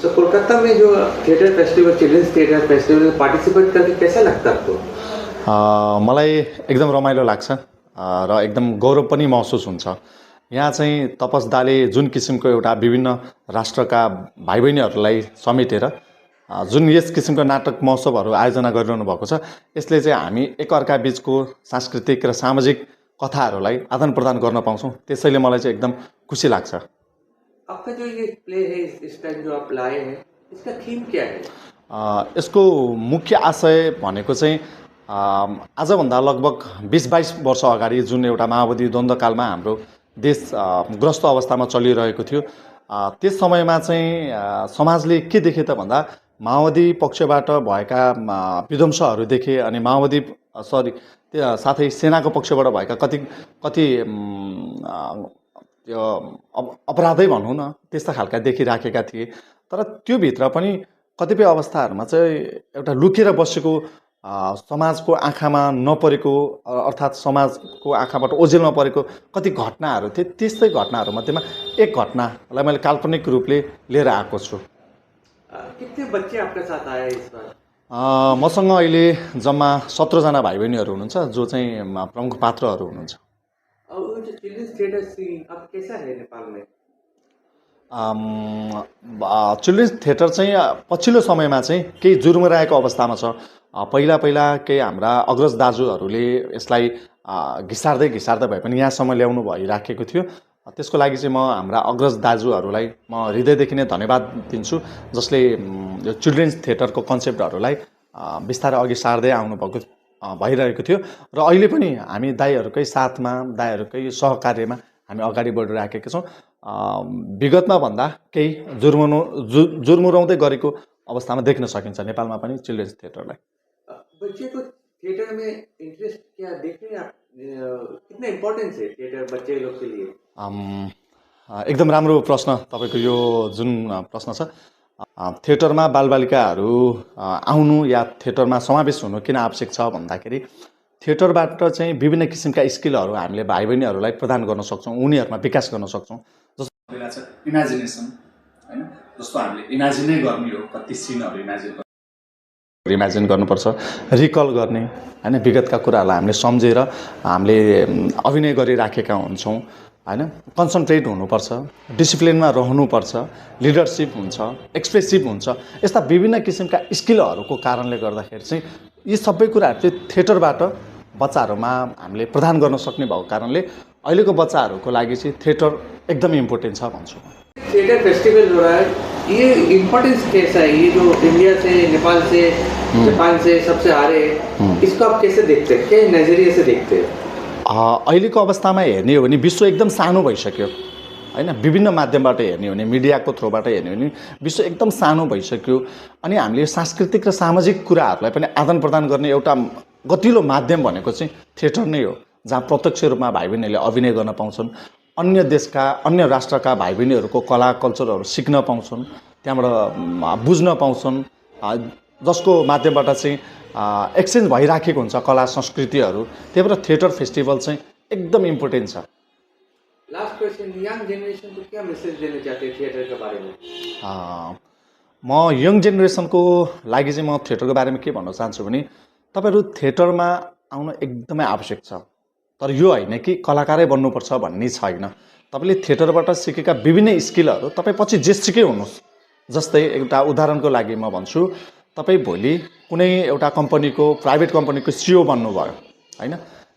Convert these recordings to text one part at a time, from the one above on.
तो कोलकाता में जो theatre festival, children's theatre festival में पार्टिसिपेट करके कैसा लगता है आपको? मलाई एकदम रमाइलो लाग्छ र एकदम गौरव पनि महसुस हुन्छ। यहाँ चाहिँ तपस दाले जुन किसिमको एउटा विभिन्न राष्ट्रका भाइ बहिनीहरूलाई समेटेर जुन यस किसिमको नाटक महोत्सवहरू आयोजना गरिरहनु भएको छ, यसले चाहिँ हामी एकअर्का बिचको सांस्कृतिक र सामाजिक कथाहरूलाई आदान प्रदान गर्न पाउँछौँ। त्यसैले मलाई चाहिँ एकदम खुसी लाग्छ। आपका जो ये प्ले है इस टाइम जो आप लाए हैं, इसका थीम क्या है? यसको मुख्य आशय भनेको चाहिँ आजभन्दा लगभग 20-22 वर्ष अगाडि जुन एउटा माओवादी द्वन्द्वकालमा हाम्रो देश ग्रस्त अवस्थामा चलिरहेको थियो, त्यस समयमा चाहिँ समाजले के देखे त भन्दा माओवादी पक्षबाट भएका विध्वंसहरू देखे अनि माओवादी साथै सेनाको पक्षबाट भएका कति त्यो अपराधै भनौँ न, त्यस्ता खालका देखिराखेका थिए। तर त्यो भित्र पनि कतिपय अवस्थाहरूमा चाहिँ एउटा लुकेर बसेको समाजको आँखामा नपरेको अर्थात् समाजको आँखाबाट ओझेल नपरेको कति घटनाहरू थिए। त्यस्तै घटनाहरूमध्येमा एक घटनालाई मैले काल्पनिक रूपले लिएर आएको छु। कितने बच्चे आपके साथ आए इस बार? मसँग अहिले जम्मा 17 जना भाइ बहिनीहरू हुनुहुन्छ जो चाहिँ प्रमुख पात्रहरू हुनुहुन्छ। और वो जो चिल्ड्रंस थिएटर सीन अब कैसा है नेपाल में? चिल्ड्रेन्स थिएटर चाहिँ पछिल्लो समयमा चाहिँ केही जुर्मुराएको अवस्थामा छ। पहिला केही हाम्रा अग्रज दाजुहरूले यसलाई घिसार्दै भए पनि यहाँसम्म ल्याउनु भइराखेको थियो। त्यसको लागि चाहिँ म हाम्रा अग्रज दाजुहरूलाई म हृदयदेखि नै धन्यवाद दिन्छु, जसले यो चिल्ड्रेन्स थिएटरको कन्सेप्टहरूलाई बिस्तारै अघि सार्दै आउनुभएको भइरहेको थियो र अहिले पनि हामी दाइहरूकै साथमा, दाइहरूकै सहकार्यमा हामी अगाडि बढिराखेका छौँ। विगतमा भन्दा केही जुर्मुराउँदै गरेको अवस्थामा देख्न सकिन्छ नेपालमा पनि चिल्ड्रेन्स थिएटरलाई। बच्चे को थिएटर में इंटरेस्ट क्या देख रहे हैं आप? कितना इम्पोर्टेंस है थिएटर बच्चे लोग के लिए? एकदम राम्रो प्रश्न तपाईँको यो जुन प्रश्न छ। थिएटरमा बालबालिकाहरू आउनु या थिएटरमा समावेश हुनु किन आवश्यक छ भन्दाखेरि थिएटरबाट चाहिँ विभिन्न किसिमका स्किलहरू हामीले भाइ बहिनीहरूलाई प्रदान गर्न सक्छौँ, उनीहरूमा विकास गर्न सक्छौँ। जस्तो पहिला छ इमेजिनेसन, हैन? जस्तो हामीले इमेजिनै गर्ने हो, कति सिनहरू इमेजिन गर्नुपर्छ, रिकल गर्ने, हैन? विगतका कुराहरूलाई हामीले सम्झेर हामीले अभिनय गरिराखेका हुन्छौँ, हैन? कन्सन्ट्रेट हुनुपर्छ, डिसिप्लिनमा रहनुपर्छ, लिडरसिप हुन्छ, एक्सप्रेसिभ हुन्छ। यस्ता विभिन्न किसिमका स्किलहरूको कारणले गर्दाखेरि चाहिँ यी सबै कुराहरू चाहिँ थिएटरबाट बच्चाहरूमा हामीले प्रदान गर्न सक्ने भएको कारणले अहिलेको बच्चाहरूको लागि चाहिँ थिएटर एकदम इम्पोर्टेन्ट छ भन्छु। थिएटर फेस्टिवल हो रहा है, ये इम्पोर्टेंस कैसा है? ये जो इंडिया से, नेपाल से, जापान से सबसे आ रहे हैं, इसको आप कैसे देखते हैं, क्या नजरिए से देखते हैं? अहिलेको अवस्थामा हेर्ने हो भने विश्व एकदम सानो भइसक्यो, हैन? विभिन्न माध्यमबाट हेर्ने हो भने, मिडियाको थ्रुबाट हेर्ने हो भने विश्व एकदम सानो भइसक्यो। अनि हामीले सांस्कृतिक र सामाजिक कुराहरूलाई पनि आदान प्रदान गर्ने एउटा गतिलो माध्यम भनेको चाहिँ थिएटर नै हो, जहाँ प्रत्यक्ष रूपमा भाइ बहिनीहरूले अभिनय गर्न पाउँछन्, अन्य देशका, अन्य राष्ट्रका भाइ बहिनीहरूको कला कल्चरहरू सिक्न पाउँछन्, त्यहाँबाट बुझ्न पाउँछन्, जसको माध्यमबाट चाहिँ एक्सचेन्ज भइराखेको हुन्छ कला संस्कृतिहरू। त्यही भएर थिएटर फेस्टिभल चाहिँ एकदम इम्पोर्टेन्ट छ। लास्ट क्वेश्चन, यंग जेनरेशन को क्या मैसेज देना चाहते हैं थिएटर के बारे में? म यङ जेनेरेसनको लागि चाहिँ म थिएटरको बारेमा के भन्न चाहन्छु भने तपाईँहरू थिएटरमा आउन एकदमै आवश्यक छ। तर यो होइन कि कलाकारै बन्नुपर्छ भन्ने छैन। तपाईँले थिएटरबाट सिकेका विभिन्न स्किलहरू तपाईँ पछि जेसुकै हुनुहोस्। जस्तै एउटा उदाहरणको लागि म भन्छु, तपाईँ भोलि कुनै एउटा कम्पनीको, प्राइभेट कम्पनीको सिइओ बन्नुभयो, हैन?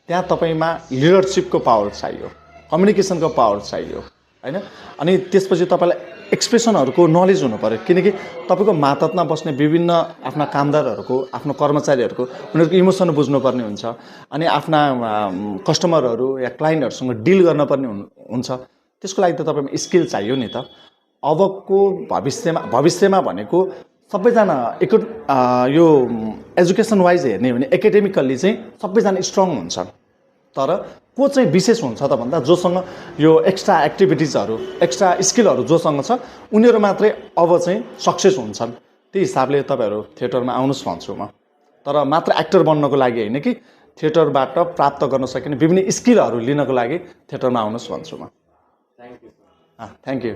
त्यहाँ तपाईँमा लिडरसिपको पावर चाहियो, कम्युनिकेसनको पावर चाहियो, हैन? अनि त्यसपछि तपाईँलाई एक्सप्रेसनहरूको नलेज हुनु पर्यो, किनकि तपाईँको मातहतमा बस्ने विभिन्न आफ्ना कामदारहरूको, आफ्नो कर्मचारीहरूको उनीहरूको इमोसन बुझ्नुपर्ने हुन्छ। अनि आफ्ना कस्टमरहरू या क्लाइन्टहरूसँग डिल गर्नुपर्ने हुन्छ। त्यसको लागि त तपाईँमा स्किल चाहियो नि त। अबको भविष्यमा भनेको सबैजना यो एजुकेसन वाइज हेर्ने हो भने एकाडेमिकल्ली चाहिँ सबैजना स्ट्रङ हुन्छन्। तर को चाहिँ विशेष हुन्छ त भन्दा जोसँग यो एक्स्ट्रा एक्टिभिटिजहरू, एक्स्ट्रा स्किलहरू जोसँग छ उनीहरू मात्रै अब चाहिँ सक्सेस हुन्छन्। त्यही हिसाबले तपाईँहरू थिएटरमा आउनुहोस् भन्छु म। तर मात्र एक्टर बन्नको लागि होइन कि थिएटरबाट प्राप्त गर्न सकिने विभिन्न स्किलहरू लिनको लागि थिएटरमा आउनुहोस् भन्छु म। Thank you. Thank you.